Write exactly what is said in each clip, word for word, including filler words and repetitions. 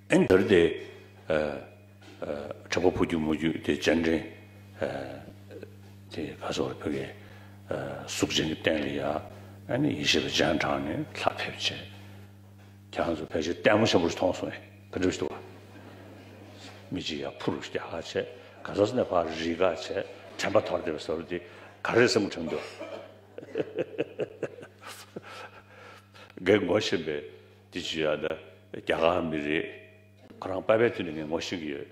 ཨ་ནི་ད་རེས་དེ་ཨ་ཨ་དྲེག་པ་ཕོ་རྒྱུད་མོ་རྒྱུད་དེ་སྤྱན་འདྲེན་ཨ་དེ་ག་སོགས་ཕ་གི་ཨ་གཟུགས་ཅན་གྱི་རྟེན་ལ་ཡ་ཨ་ནི་ཡེ་ཤེས་པ་སྤྱན་དྲངས་ནས་ལྷ་ཕེབས་བྱས། ཁྱེད་རང་ཚོ་ཕལ་ཆེར་ལྟད་མོ་ཆེན་པོ་ཞིག་མཐོང་སོང་ངས། ག་འདྲ་ཞིག་འདུག་བ། མི་གཅིག་ཡར་འཕུར་རྒྱག་ག་བྱས། ག་ས་ས་ནས་ཕར་རིལ་ག་བྱས། དྲན་པ་དོར་བསྡད་པའི་བཟོ་འདྲ་དེ་ག་རེ་བསམ་དྲན་འདུག། ངས་ངོ་ཤེས་པའི་དེ་ཅི་ཡང་ད་རྒྱ་གར་མི་རེད། ཁོ་རང་པ་ཕའི་དུས་ནས་ངས་ངོ་ཤེས་ཀྱི་ཡོད།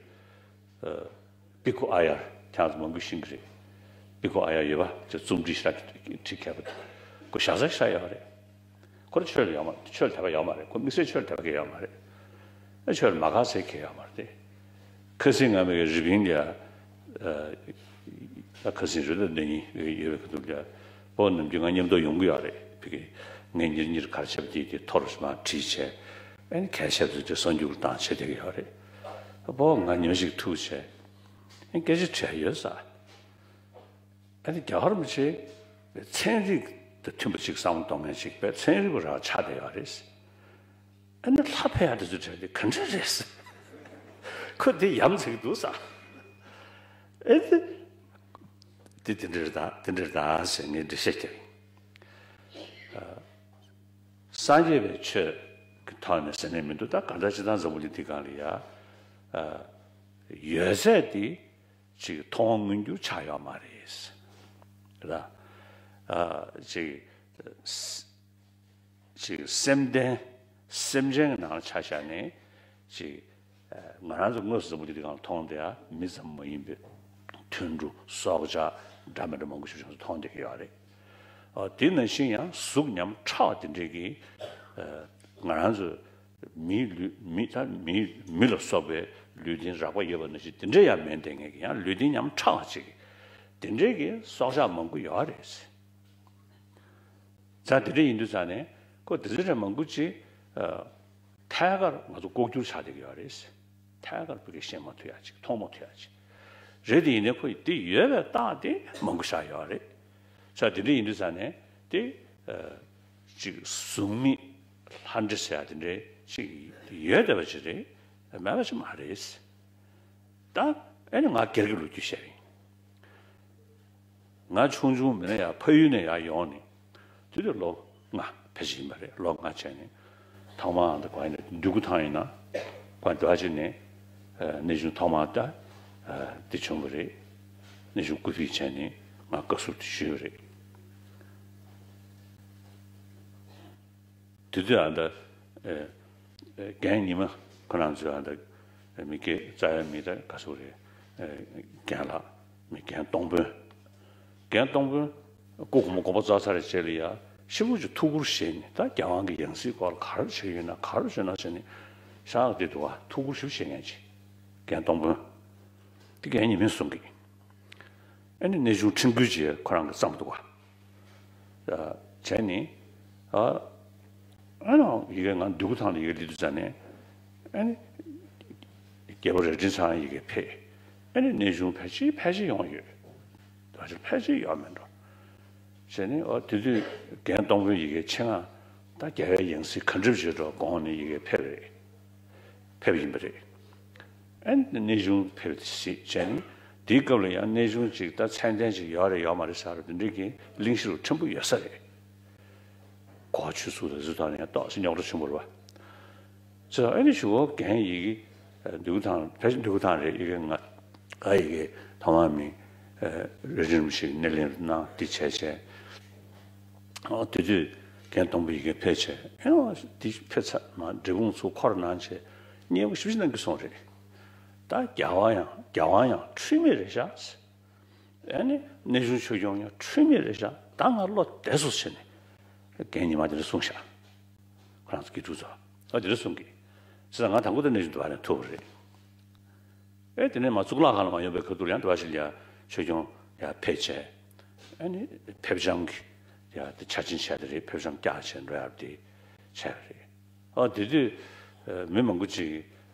པི་ཁུ་ཨ་ཡར་ཁྱེད་རང་ཚོ་མང་པོས་ཤེས་ཀྱི་རེད། པི་ཁུ་ཨ་ཡར་ཡོད་པ་ཅིག་རྩོམ་སྒྲིག་ཞེ་དྲག་བྲིས་མཁས་པ་འདུག། ཁོ་ཞག་ཚ་ཞེ་དྲག་ཡོད་རེད། ཁོ་རང་ཆོས་ལ་ཡོད་མ་ཆོས་ལ་དད་པ་ཡོད་མ་རེད། ཁོ་དམིགས་བསལ་ཆོས་ལ་དད་པ་གང་ཡང་ཡོད་མ་རེད། ཨ་ཆོས་ལ་མ་དགའ་ཟེར་གང་ཡང་ཡོད་མ་རེད་དེ། ཁ་སང་ང་མི་གི་རི་པིན་ལ་ཡ་ཨ་ཁ་སང་རེད་ད་ཟླ་ཉིན་ཡོད་པའི་ཁ་ཐུག་ལ་ཡ་སྤོ་ནམ་རྒྱུན་ང་མཉམ་དུ་ཡོང་གི་ཡོད་རེད། ཕ་གི་ངས་ཉིན་གཉིས་གར་བྱས་པ་དེ་དེ་ཐོ་རུ་མ་བྲིས་བྱས། ཨ་ནི་གལ་ཆེ་བ་ཚོ་དེ་གསར་འགྱུར་བཏང་བྱས་བསྡད་ཀྱི་ཡོད་རེད། སྤོ་ང་ཉོན་ཞིག་ཐུག་བྱས། ཨ་ནི་སྐད་ཆ་དྲིས་ཡོད་ས། ཨ་ནི་རྒྱ་གར་མི་ཚེ་ཚན་རིག་དང་མཐུན་པ་ཅིག་བསམ་བློ་གཏོང་མཁན་ཅིག་པས་ཚན་རིག་པ་རང་ཆགས་བསྡད་ཡོད་རེད། ཨ་ནི་ལྷ་ཕེབས་ཡག་དེ་ཚོ་དྲན་དེ་ག་འདྲ་རེད། ཁོ་དེ་ཡ་མཚན་འདུག་ས། ཨེ་དེ་དེ་དེ་འདྲ་རེད་ད་དེ་འདྲ་རེད་ད་ཟེར་ངས་འགྲེལ་བཤད་རྒྱབ་ཡིན། སངས་རྒྱས་པའི་ཆོས་ཀྱི་ཐོག་ནས་ཟེར་ནས་མི་འདུག། ད་གང་ལྟར་སྤྱིར་བཏང་འཛམ་བུ་གླིང་འདི་སྒང་ལ་ཡ་ཡོད་ཚད་དེ། ཅིག་མཐོང་བ་མངོན་གྱུར་ཆགས་ཡོད་མ་རེད། ར། ཨ་ཅིག་ཅིག་སེམས་ལྡན་སེམས་ཅན་གྱི་ནང་ལ་ཆ་བཞག་ནས་ཅིག་ང་རང་ཚོ་དངོས་སུ་འཛམ་བུ་གླིང་འདི་སྒང་མཐོང་བསྡད་ཡ་མི་ཙམ་མ་ཡིན་པའི་དུད་འགྲོ་སྲོག་ཆགས་འདྲ་མི་འདྲ་མང་པོ་ཞིག་ང་ཚོ་མཐོང་བསྡད་ཀྱི་ཡོད་རེད། ཨ་དེ་ནང་བཞིན་ཡང་གཟུགས་ཉམས་ཕྲ་བ་དེ་འདྲས་ཀྱིས་ང་རང་ཚོ། མིའི་ལུས་མི་ད་མི་མི་ལ་སོགས་པའི་ལུས་རྟེན་རགས་པ་ཡོད་པ་ནང་བཞིན་དེ་འདྲ་ཡང་མེད་བསྡད་མཁན་གྱི་ཡང་ལུས་རྟེན་ཉམས་ཕྲ་བ་ཅིག་དེ་འདྲའི་གི་སྲོག་ཆགས་མང་པོ་ཡོད་རེད། ད་དེ་འདྲ་ཡིན་དུས་ཙང་ནས་ཁོ་དེ་ཚོ་འདྲ་མང་པོ་ཅིག་ཨ་ཐད་ཀར་ང་ཚོ་ལྐོག་གྱུར་ཆགས་བསྡད་ཀྱི་ཡོད་རེད། ཐད་ཀར་བོད་སྐད་བཤད་མ་ཐུབ་ཡ་ཅིག་མཐོང་མ་ཐུབ་ཡ་ཅིག་རེད། དེ་ཡིན་ནའི་ཁོ་དེ་ཡོད་པའི་རྟགས་དེ་མང་པོ་བཞག་ཡོད་རེད། ས་དེ་འདྲ་ཡིན་དུས་ཙང་ནས་དེ་ཨ་ཅིག་གཟུགས་མེད་ལྷ་འདྲེ་ཟེར་ཡ་དེ་འདྲ་ཅིག་ཡོད་བསྡད་པ་ཅིག་རེད། མེད་པ་ཅིག་མ་རེད། ད་ཨེ་ནི་ང་སྒེར་གྱི་ལོ་རྒྱུས་བཤད་པ་ཡིན། ང་ཆུང་ཆུང་མིན་ན་ཡང་ཕ་ཡུལ་ནས་ཡར་ཡོང་ནས་དེ་དུས་ལོ་ལྔ་ཕལ་ཆེར་ཡིན་པ་རེད། ལོ་ལྔ་བྱས་ནས་ཐོག་མར་འདི་ག་ཡིན་ན་འདོད་རྒུ་ཐང་ཡིན་ན་ག་འདྲ་བྱས་ནས་གནས་ཆུང་ཐོག་མར་ད་འདི་བྱུང་བ་རེད། གནས་ཆུང་སྐུ་ཕེབས་བྱས་ནས་ང་བཀའ་ཟུར་དུ་ཞུས་པ་རེད། དེ་དུས་ཨ་ད་རྒན་ཉི་མ་ཁོ་རང་ཚོས་ཨ་ད་མི་སྐད་རྩ་ཡ་མི་ད་ག་ཚོད་རེད། རྒན་ལགས་མི་རྒན་སྟོང་དཔོན། རྒན་སྟོང་དཔོན་སྐུ་གོང་མ་དགོངས་པ་རྫོགས་ཚར་རྗེས་ལ་ཡ་ཤི་བོ་ཅིག་ཐུགས་ཁུར་བཞེས་ནས་ད་རྒྱལ་དབང་གི་ཡང་སྲིད་སྐོར་ལ་ག་རེ་བྱེད་ཀྱི་ཡོད་ན་ག་རེ་བྱེད་ན་བྱས་ནས་ཤག་དེ་འདུག་ཨ། ཐུགས་ཁུར་ཞིབ་བཞེས་མཁན་ཅིག་རྒན་སྟོང་དཔོན། དེ་རྒན་ཉི་མས་གསུང་གི། ཨ་ནི་གནས་ཆུང་ཁྲིམས་ཀུན་གྱིས་ཁོ་རང་གི་བརྩམས་འདུག་ག་བྱས་ནི། ཨ་ཨ་ནི་ཡི་གེ་ང་འདོད་རྒུ་ཐང་ལ་ཡི་གེ་སླེབས་དུས་ཙ་ནས། ཨ་ནི་རྒྱལ་པོ་རྭ་སྒྲེང་ཚང་ཡི་གེ་ཕེབས། ཨ་ནི་གནས་ཆུང་ཕལ་ཆེར་ཕལ་ཆེར་ཡོང་ཡོད། ད་ཆ་ཕལ་ཆེར་ཡོད་མེད་འགྲོ། བྱས་ནི་ཨ་དེ་དུས་རྒན་སྟོང་དཔོན་ཡི་གེ་ཆེད་མངགས་ད་རྒྱལ་བའི་ཡང་སྲིད་ག་འདྲ་བྱེད་འགྲོ་དགོངས་ནས་ཡི་གེ་ཕེབས་རེད། ཕེབས་ཡིན་པ་རེད། ཨ་ནི་གནས་ཆུང་ཕེབས་ཏེ་གཟིགས་བྱས་ནས་དེའི་སྐབས་ལ་ཡང་གནས་ཆུང་ཅིག་ད་མཚན་ལྡན་ཅིག་ཡོད་རེད་ཡོད་མ་རེད་ཟེར་ར་དེ་འདྲའི་གི་གླེང་གཞི་རུ་ཕྲན་བུ་ཡོད་ས་རེད། གོ་ཆོད་ཚུལ་དང་ཚུལ་ཐོག་ནས་ཡང་ཏོག་ཙམ་རྙོག་དྲ་ཆེན་པོ་རེད་པ། ཙི་ཨ་ནི་ཞུ་བོ་རྒན་ཡི་གེ་འདུག་ཐང་ཕལ་ཆེར་འདུག་ཐང་རེད། ཡི་གེ་ང་ཨ་ཡི་གེ་ཐོག་མ་མི་རེ་རིམ་ཞིག་སྣེ་ལེན་གནང་དེ་བྱས་བྱས། ཨོ་དེ་དུས་རྒན་སྟོང་དཔོན་ཡི་གེ་ཕེབས་བྱས་ཨེ་འོ་དེ་ཕེབས་ཚར་མ་འབྲས་སྤུངས་ཚུར་འཁོར་གནང་བྱས་མཉེས་པོ་ཞེ་པོ་ཅིག་གནང་གི་སོང་རེད། ད་རྒྱལ་དབང་ཡང་རྒྱལ་དབང་ཡང་འཁྲུལ་མེད་རེད་ཤག་ཨེ་ནི་གནས་ཆུང་ཆོས་སྐྱོང་ཡང་འཁྲུལ་མེད་རེད་ཤག་ད་ང་བློ་བདེ་སོང་བྱས་ནས་རྒན་ཉི་མ་དེ་འདྲ་གསུངས་ཤག་ཁོ་རང་ཚོ་དགེ་ཕྲུག་ཚོ་ཨ་དེ་འདྲ་གསུང་གི། ཅི་ད་ང་དང་པོ་དེ་གནས་ཆུང་དུ་བ་ནས་ཐུག་པ་རེད། ཨེ་དེ་ནས་མ་གཙུག་ལག་ཁང་ལ་མ་ཡོང་པའི་ཁ་ཐུག་ཡང་དུ་བ་ཞིག་ལ་ཡ་ཆོས་སྐྱོང་ཡ་ཕེབས་བྱས། ཨེ་ནི་ཕེབས་བྱང་གི་ཡ་དེ་ཆ་ཆེན་བྱས་དེ་རེད། ཕེབས་བྱང་བཀྱག་བྱས་འགྲོ་ཡ་དེ་བྱས་པ་རེད། ཨ་དེ་དུས་མི་མང་པོ་ཅིག་གིས་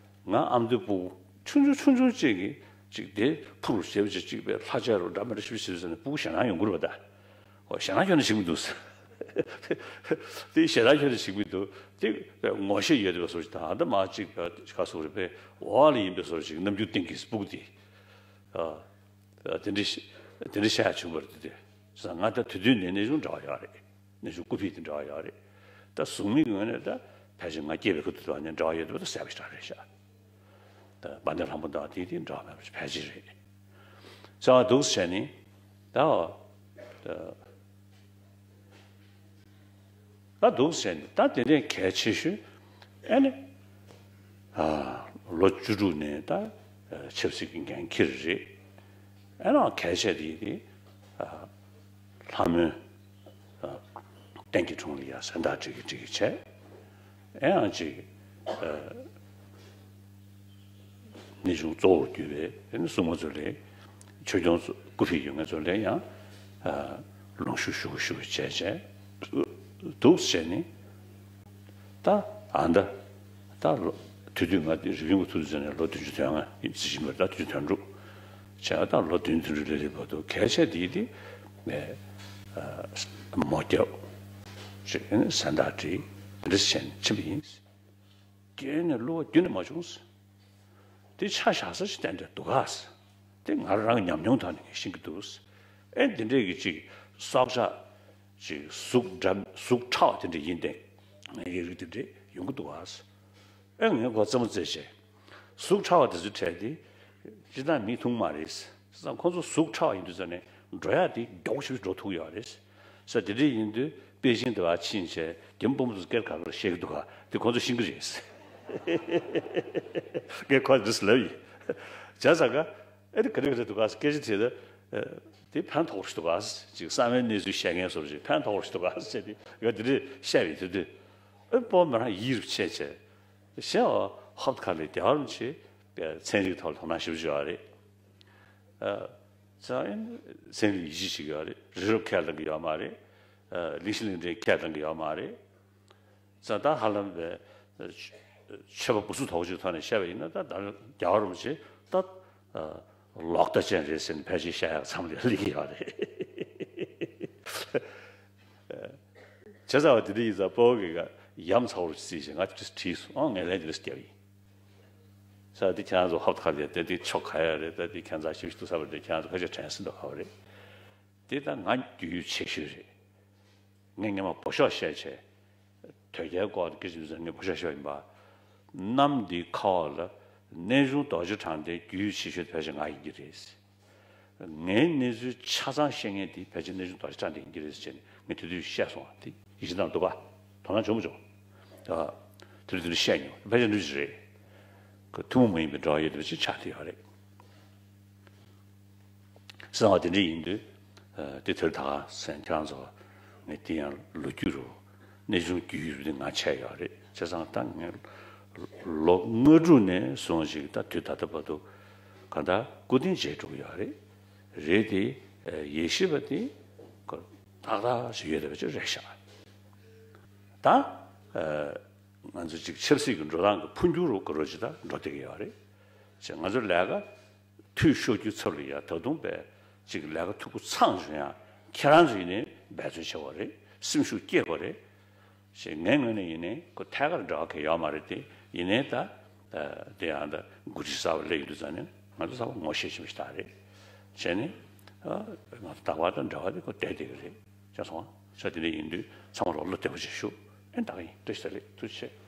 ང་ཨ་མདོའི་སྤུ་གུ་ཆུང་ཆུང་ཆུང་ཆུང་ཅིག་གིས་ཅིག་དེ་ཕུར་ཞེ་པོ་ཅིག་ཅིག་པའི་ལྷ་ཆས་རུ་འདྲ་མི་འདྲ་ཞིབ་ཞིབ་ཟེར་ནས་སྤུ་གུ་ཞེད་སྣང་ཡོང་གི་རེད་པ། ད་ཨོ་ཞེད་སྣང་ཁྱོན་ནས་ཞིག་མི་འདུག་ཟེར། དེ་ཞེ་དྲག་ཁྱོད་ནས་ཞིག་མི་འདུག་དེ་ངོ་ཤེས་ཡོད་པའི་བཟོ་ཞིག་དང་ཨ་ད་མ་གཅིག་ག་སོག་རེད་པས། འོག་ལ་ཡིན་པའི་བཟོ་ཞིག་རྣམ་འགྱུར་སྟེང་གི་སྤུག་དེ། དེ་འདྲ་དེ་འདྲ་བཤད་བྱུང་བ་རེད་དེ། ང་ད་དེ་དུས་ནས་གནས་ཆུང་འདྲ་བ་ཡོད་རེད། གནས་ཆུང་སྐུ་ཕི་དེ་འདྲ་བ་ཡོད་རེད། ད་གཟུགས་མེད་ཀྱི་ངོས་ནས་ད་ཕལ་ཆེར་ང་སྐྱེས་པའི་ཁ་ཐུག་ཏུ་ནས་འདྲ་བ་ཡོད་པ་ད་གསལ་པོ་ཞེ་དྲག་རེད་ཤག་ད་དཔལ་ལྡན་ལྷ་མོ་དང་དེ་དེ་འདྲ་བ་མེད་པ་ཕལ་ཆེར་རེད། ས་བ་འདུག་སེ་བྱས་ནས་ད་ད་འདུག་སེ་བྱས་ནས་ད་དེ་ནས་གལ་ཆེ་ཤོས་ཨེ་ནི་ལོ་བཅུ་དྲུག་ནས་ད་ཆབ་སྲིད་ཀྱི་འགན་འཁྱེར་རེད། ཨེ་ནི་གལ་ཆེ་དེ་དེ། ལྷ་མོའི་རྟེན་གྱི་དྲུང་ལ་ཡ་གཟན་བདག་བྲིས་ཀྱི་བྲིས་ཀྱི་བྱས། ཨེ་ཡང་ཅིག་གནས་ཆུང་གཙོ་བོར་གྱུར་པའི་ཨེ་ནི་སྲུང་མ་ཚོ་ལས་ཆོས་སྐྱོང་ཚོ་སྐུ་ཕི་ཡོད་མཁན་ཚོ་ལས་ཡང་ལུང་ཞུ་ཞུ་ཞུ་བྱས་བྱས་འདུག་བྱས་ནས། ད་ཨ་འདྲ། ད་ལོ་དུས་དུས་ང་དེ་རི་པིན་གྱི་ཐུགས་རྗེ་ནས་ལོ་བདུན་ཅུ་དོན་ལྔ་ཡིན་ཟེར་བཞིན་པར་ད་བདུན་ཅུ་དོན་དྲུག་བྱས་ད་ལོ་བདུན་དོན་དྲུག་ལ་ལེབ་བར་དུ་གལ་ཆེ་དེ་དེ་ངས་མོ་རྒྱབ་ཅིག་ཨེ་ནི་གཟན་བདག་བྲིས་འདི་འདྲ་བྱས་ནས་ཕྱིན་པ་ཡིན། རྒྱུན་ནས་བསླུ་བ་རྒྱུན་ནས་མ་བྱུང་། དེ་ཆ་བཞག་ས་ཞིག་ཏན་ཏན་འདུག་ག་དེ་ང་རང་ཉམས་མྱོང་ཐོག་ནས་ངས་ཤེས་ཀྱི་འདུག་ཨེ་འདི་འདྲས་ཀྱི་ཅིག་སྲོག་ཆགས་ཅིག་གཟུགས་འདྲ་གཟུགས་ཕྲ་བ་དེ་འདྲ་ཡིན་ཏེ་ངའི་རིགས་དེ་འདྲས་ཡོང་གི་འདུག་ག་ཨེ་ངས་ཁོ་རྩེད་མོ་རྩེ་བྱས། གཟུགས་ཕྲ་བ་དེ་ཚོའི་གྲས་དེ་སྤྱིར་བཏང་མིས་མཐོང་མ་རེད། བྱས་ཙང་ཁོ་ཚོ་གཟུགས་ཕྲ་བ་ཡིན་དུས་ཙང་ནས་འགྲོ་ཡག་དེ་མགྱོགས་ཤིག་འགྲོ་ཐུབ་ཡོད་རེད། ས་དེ་འདྲས་ཡིན་དུས་པེ་ཅིང་དུ་བ་ཕྱིན་བྱས་རྒྱ་མི་དཔོན་པོ་ཚོ་སྐད་ག་ག་རེ་བཤད་ཀྱི་འདུག་ག་དེ་ཁོ་ཚོ་ཤེས་ཀྱི་རེད། ངས་ཁོ་འདྲས་ལབ་ཡིན། བྱས་ཙང་ག་ཨེ་དེ་ག་རེ་ག་རེ་འདུག་ག་སྐད་ཆ་དྲིས་ད། དེ་ཕན་ཐོགས་རེད་འདུག་ག་ཅིག་གསང་བའི་གནས་ཚུལ་བཤད་མཁན་སོགས་ཅིག་ཕན་ཐོགས་རེད་འདུག་ག་ཟེར་ཏེ་ཡ་དེ་འདྲས་བཤད་པའི་དུས་དུས་ཨེ་སྤོ་མི་རང་ཡིད་རུ་ཆད་བྱས། གཞན་ཨོ་ཧོབ་ཁ་ལས་རྒྱལ་བ་རིན་པོ་ཆེ་ཚན་རིག་ཐོག་ལ་དོ་སྣང་ཞེ་པོ་ཅིག་ཡོད་རེད། ཨ། ཚན་རིག་ཡིད་ཆེས་ཅིག་ཡོད་རེད། རི་རབ་ཁས་ལེན་གྱི་ཡོད་མ་རེད། ཨ། གླིང་བཞི་གླིང་ཕྲན་ཁས་ལེན་གྱི་ཡོད་མ་རེད། ཙང་ད་ཧ་ལམ་པའི་ཆོས་པ་བུ་སུ་དོག་ཅིག་ཐོག་ནས་བཤད་པ་ཡིན་ན་ད་ད་རྒྱལ་བ་རིན་པོ་ཆེ་ད་ལོག་ལྟ་ཅན་རེད་ཟེར་ནས་ཕལ་ཆེར་བཤད་ཡག་མཚམས་ལ་སླེབས་ཀྱི་ཡོད་རེད། བྱས་ཙང་བ་དེ་འདྲ་ཡིན་ཙང་སྤོ་བོ་གིས་ཡ་མཚར་པོ་རྩིས་བྱས་ང་དེ་དྲིས་སོང་། ཨང་ངས་ལན་དེ་འདྲ་བརྒྱབ་ཡིན། ས་དེ་ཁྱེད་རང་ཚོ་ཧོབ་ཁ་ལས་དེ་དེ་ཕྱོགས་ག་ཡ་རེད། ད་དེ་ཁྱེད་ཚོ་ཞིབ་ཏུ་ས་བར་དེ་ཁྱེད་རང་ཚོ་ཁ་ཤས་དྲན་སྲིད་འདུག་ག་བ་རེད། དེ་ད་ང་རྒྱུས་ཡོད་ཆེ་ཤོས་རེད། ངས་སྔན་མ་འབོ་ཤོག་བཤད་བྱས། དོལ་རྒྱལ་སྐོར་དེ་སྐད་ཆ་འདི་ཚོ་ངས་འབོ་ཤོག་བཤད་པ་ཡིན་པ། གནམ་འདིའི་ཁ་འོག་ལ་གནས་ཆུང་རྡོ་རྗེ་འཕྲང་སྡེའི་རྒྱུས་ཆེ་ཤོས་དེ་ཕལ་ཆེར་ང་ཡིན་གྱི་རེད། ངའི་གནས་ཚུལ་ཆ་ཚང་ཤེས་མཁན་དེ་ཕལ་ཆེར་གནས་ཆུང་རྡོ་རྗེ་འཕྲང་སྡེ་ཡིན་གྱི་རེད་ཟེར་ནས་ངས་དེ་དུས་བཤད་སོང་བ་དེ་ཡིད་ཆེས་གནང་འདུག་ག་དོ་སྣང་བྱུང་མ་བྱུང་། ཨ། དེ་དུས་དེ་འདྲ་བཤད་མྱོང་། ཕལ་ཆེར་འདྲ་ཅིག་རེད། ཁོ་ཐུན་མོང་མ་ཡིན་པའི་འབྲེལ་བ་ཡོད་པ་ཅིག་ཆགས་བསྡད་ཡོད་རེད། གསང་བ་དེ་འདྲ་ཡིན་དུས། ཨ། དེ་དེར་ད་ག་སེང་ཁྱེད་རང་ཚོ་ངས་དེ་ཡང་ལོ་རྒྱུས་རུ་གནས་ཆུང་རྒྱུས་ཡོད་པ་དེ་ང་ཆད་ཡོད་རེད། བྱས་ཙང་ད་ངས་ལོ་ལྔ་དྲུག་ནས་བཟུང་ཞིག་ད་དུས་ད་ལྟ་བར་དུ་གང་ལྟར་སྐུ་རྟེན་མཇལ་འགྲོ་གི་ཡོད་རེད། རེད་དེ། ཡེ་ཤེས་པ་དེ་ཏག་ཏག་ཞིག་ཡོད་བསྡད་པ་ཅིག་རེད་ཤག་ད། ཨ། ང་ཚོ་ཅིག་ཆབ་སྲིད་ཀྱི་འགྲོ་སྟངས་ཀྱི་འཕོ་འགྱུར་རུ་ག་རོ་ཅིག་ད་འགྲོ་བསྡད་ཀྱི་ཡོད་རེད། ཅེས་ང་ཚོ་ལས་ཀ་འཐུས་ཤོར་རྒྱུའི་ཚབ་ལ་ཡ་ད་དུང་པས་ཅིག་ལས་ཀ་འཐུས་སྒོ་ཚང་བྱུང་ཡང་ཁྱེད་རང་ཚོ་ཡིན་ནའི་འབད་བརྩོན་བྱེད་དགོས་རེད། སེམས་ཤུགས་སྐྱེད་དགོས་རེད། ཞེས་ངའི་ངོས་ནས་ཡིན་ནའི་ཁོ་ཐད་ཀར་འབྲེལ་བ་གང་ཡོད་མ་རེད་དེ་ཡིན་ནའི་ད། ཨ། དེ་ཡང་ད་འགོ་ཁྲིད་གསར་པ་སླེབས་ཡོང་དུས་ཙང་ནས་ང་ཚོ་གསར་པ་ངོ་ཤེས་ཆེན་པོ་ཞིག་ད་རེད། བྱས་ནས། ཨ། ང་ཚོ་ད་བར་དུ་འབྲེལ་བ་དེ་ཁོ་བསྡད་བསྡད་ཀྱི་རེད། ཅེས་སོང་ས་དེ་འདྲ་ཡིན་དུས་ཚང་མ་ལ་བློ་བདེ་པོ་ཞིག་ཞུ། ཨེ་ད་ག་ཡིན། བཀྲ་ཤིས་བདེ་ལེགས། ཐུགས་རྗེ་ཆེ།